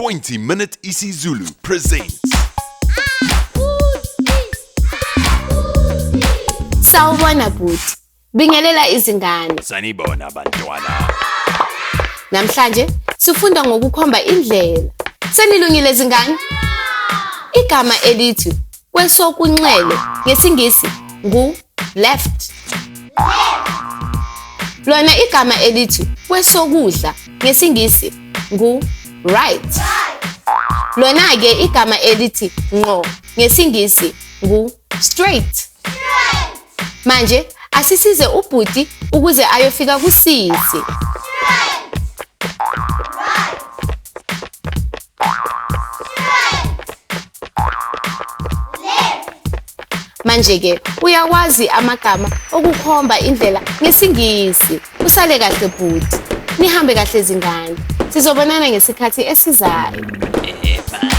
20 Minute isiZulu presents. Sawubona bhuti. Bingelela izingane. Sanibona bantwana. Namhlanje sifunda ngokukhomba indlela. Senilungile zingane? Igama elithi kwesokunxele ngesiNgisi ngu left. Lona igama elithi kwesokudla ngesiNgisi ngu right. Lona-ke igama elithi ngqo ngesiNgisi ngu straight. Manje asisize ubhuti ukuze ayofika kusisi. Manje-ke uyakwazi amagama okukhomba indlela ngesiNgisi. Usale kahle bhuti. Nihambe kahle zingane. Sizobonana ngesikhathi esizayo. Bye.